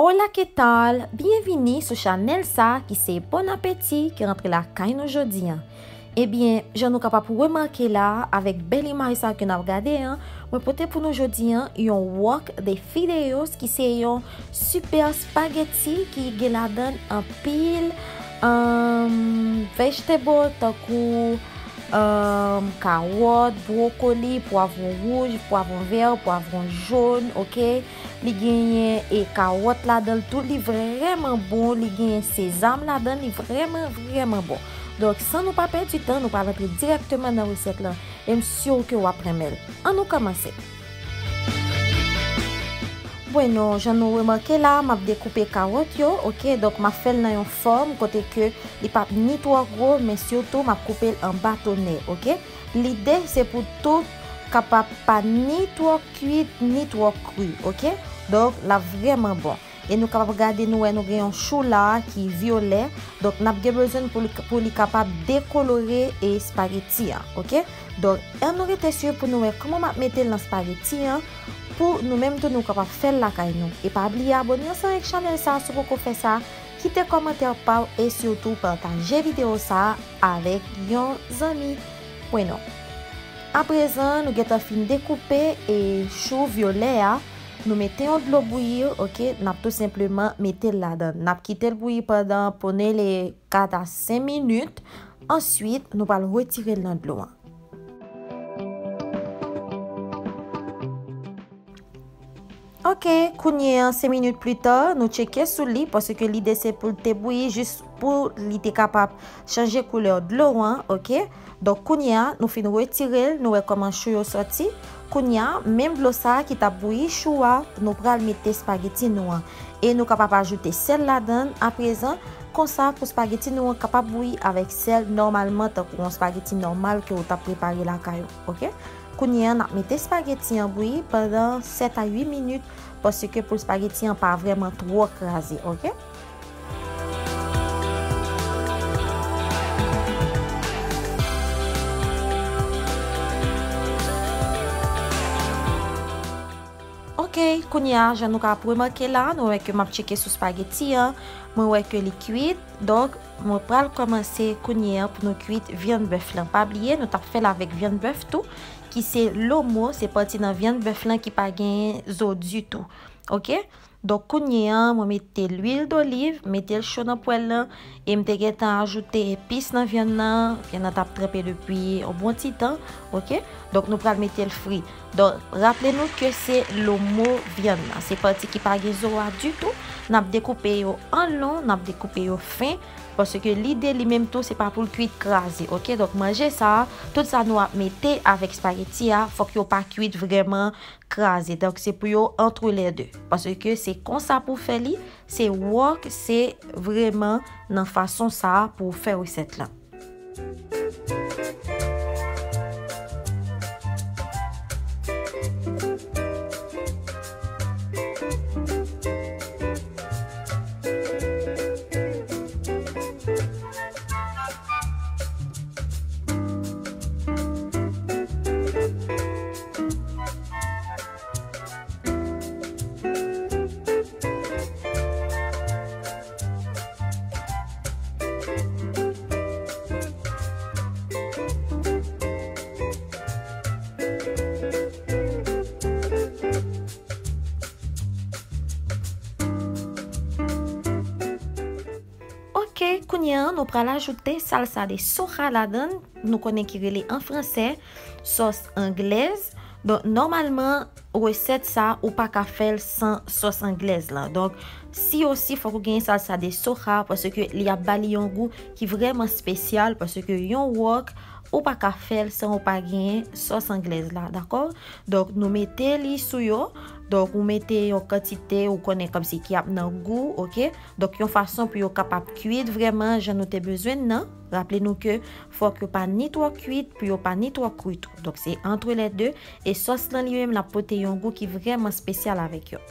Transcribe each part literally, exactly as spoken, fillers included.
Hola, ¿qué tal? Byenvini sou chanèl sa ki se Bon Apeti ki rantre lakay nou jodi a. Ebyen, jan nou kapab remake la, avèk bèl imaj sa ke n ap gade an, mwen pote pou nou jodi a yon wok de fideos ki se yon sipè espageti ki gen ladan anpil, um, vegetable tankou, um, kawòt, bwokoli, pwavwon wouj, pwavwon vè, pwavwon jòn, oke? Li genyen e kawòt ladan l tou, li vrèman bon, li genyen sezam ladan l, li vrèman, vrèman bon. Donk, san nou pa pèdi tan, nou pral antre dirèkteman nan resèt lan. E m si ke w ap renmen l. Ann nou kòmanse. Bueno, jan nou remake la, m ap dekoupe kawòt yo, oke? Donk, m ap fè l nan yon fòm kote ke li p ap ni twò gwo, men sitou m ap koupe l an batonè, oke? Lide se pou tout kapab pa ni twò kuit, ni twò kri, oke? Donk, l ap vrèman bon. E nou kapab gade, nou wè nou gen yon chou la ki vyolè. Donk, n ap gen bezwen pou li, pou li kapab dekolore e espageti a, oke? Donk, ann nou rete swiv pou nou wè kòman m ap mete l nan espageti an, pou nou menm tou nou kapab fè l lakay nou. E pa bliye abòne ansanm avèk chanèl sa a si w poko fè sa, kite kòmantè pa w e sitou pataje videyo sa a avèk yon zanmi. Bueno. Aprezan, nou gentan fin dekoupe e chou vyolè a. Nou mete yon dlo bouyi, oke? N ap tou senpleman mete l ladan. N ap kite l bouyi pandan, ponele, kat a senk minit. Answit, nou pral retire l nan dlo an. Oke, kounye a, senk minit pita, nou tcheke sou li, paske lide se pou l te bouyi jis pou li te kapab chanje koulè dlo an, oke? Donk, kounye a, nou fin retire l, nou wè kòman chou yo sòti. Kounye a, menm dlo sa a ki t ap bouyi chou a, nou pral mete espageti nou an. E nou kapab ajoute sèl ladan l aprezan, konsa pou espageti nou an kapab bouyi avèk sèl nòmalman, tankou yon espageti nòmal ke w t ap prepare lakay ou, oke? Kounye a, n ap mete espageti an bouyi pandan sèt a uit minit, paske pou espageti an pa vrèman twò kraze, oke? Oke, kounye a, jan nou ka remake la, nou wè ke m ap tcheke sou espageti an, mwen wè ke li kuit, donk, mwen pral kòmanse kounye a pou nou kuit vyann bèf lan. Pa bliye, nou t ap fè l avèk vyann bèf tou, ki se lomo, se pati nan vyann bèf lan ki pa gen zo ditou. Oke? Donk, kounye a, mwen mete lwil doliv, mete l cho nan pwèl lan, e m te gentan ajoute epis nan vyann nan. Vyann nan t ap tranpe depi yon bon ti tan, oke? Donk, nou pral mete l fri. Donk, raple nou ke se lomo vyann nan. Se pati ki pa gen zo a ditou. N ap dekoupe yo an lon, n ap dekoupe yo fen, paske lide li menm tou, se pa pou l kuit kraze, oke? Donk, manje sa a, tout sa nou ap mete avèk espageti a, fòk yo pa kuit vrèman kraze. Donk, se pou yo entre les deux. Paske se konsa pou fè li, se wok, se vrèman nan fason sa a pou fè resèt lan. Oke, kounye a, nou pral ajoute salsa de soja ladan l. Nou konnen ki rele an fransè sòs anglèz. Donk, nòmalman, resèt sa, ou pa ka fè l san sòs anglèz lan. Donk, si osi, fòk ou genyen salsa de soja, paske li ap ba li yon gou ki vrèman espesyal, paske yon wok, ou pa ka fè l san ou pa genyen sòs anglèz la, dakò? Donk, nou mete li sou yo. Donk, ou mete yon kantite, ou konnen kòmsi ki ap nan gou, oke? Donk, yon fason pou yo kapab kuit vrèman jan nou te bezwen nan. Raple nou ke fòk yo pa ni twò kuit, pou yo pa ni twò kri tou. Donk, se entre les deux. E sòs lan li menm, l ap pote yon gou ki vrèman espesyal avèk yo.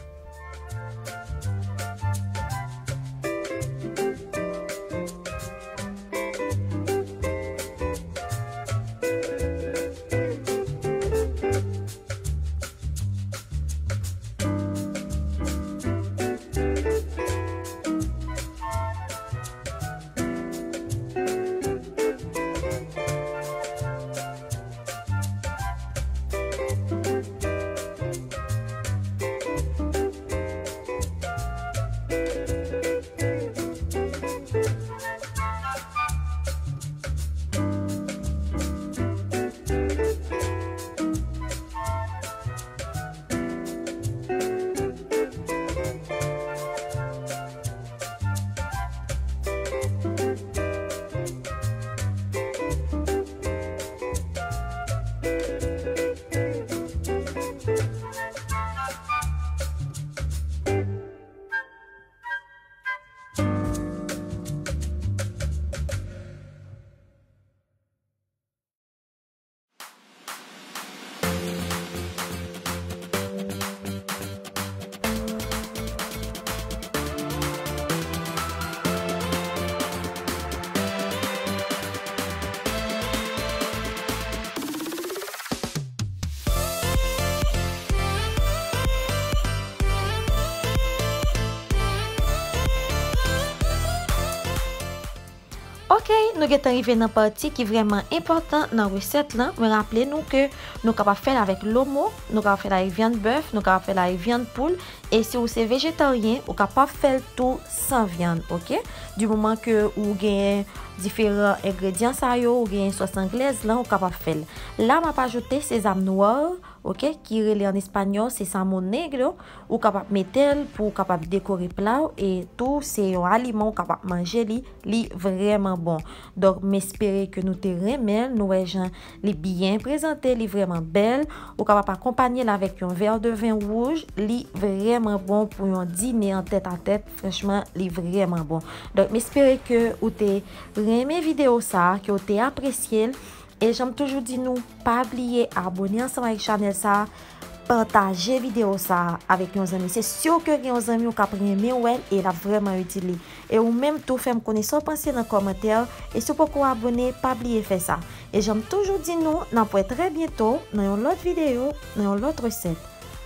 Nou gentan rive nan pati ki vrèman enpòtan nan resèt lan. Mwen raple nou ke nou kapab fè l avèk lomo, nou kapab fè l avèk vyann bèf, nou kapab fè l avèk vyann poul. E si w se vejetaryen, ou kapab fè l tou san vyann, oke? Di moman ke ou genyen diferan engredyan sa yo, ou genyen sòs anglèz lan, ou kapab fè l. La, m ap ajoute sezam nwa, oke, ki rele an espanyòl sésamo negro. Ou kapab mete l pou w kapab dekore pla w, e tou se yon aliman ou kapab manje li, li vrèman bon. Donk, m espere ke nou te renmen l, nou wè jan li byen prezante, li vrèman bèl. Ou kapab akonpanye l avèk yon vè de ven wouj, li vrèman bon pou yon dine an tèt a tèt, franchman, li vrèman bon. Donk, m espere ke ou te renmen videyo sa a, ke ou te apresye l. E jan m toujou di nou, pa bliye abòne ansanm avèk chanèl sa a, pataje videyo sa a avèk yon zanmi. Se si ke gen yon zanmi w k ap renmen wè l e l ap vrèman itil li. E ou menm tou, fè m konnen sa w panse nan kòmantè, e si w poko abòne, pa bliye fè sa. E jan m toujou di nou, n ap wè trè byento nan yon lòt videyo, nan yon lòt resèt.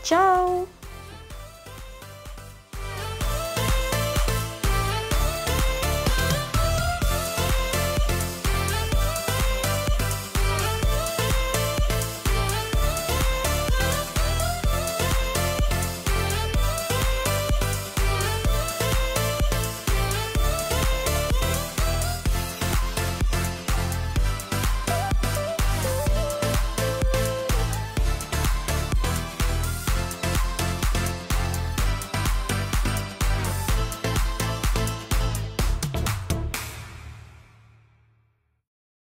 Tchao!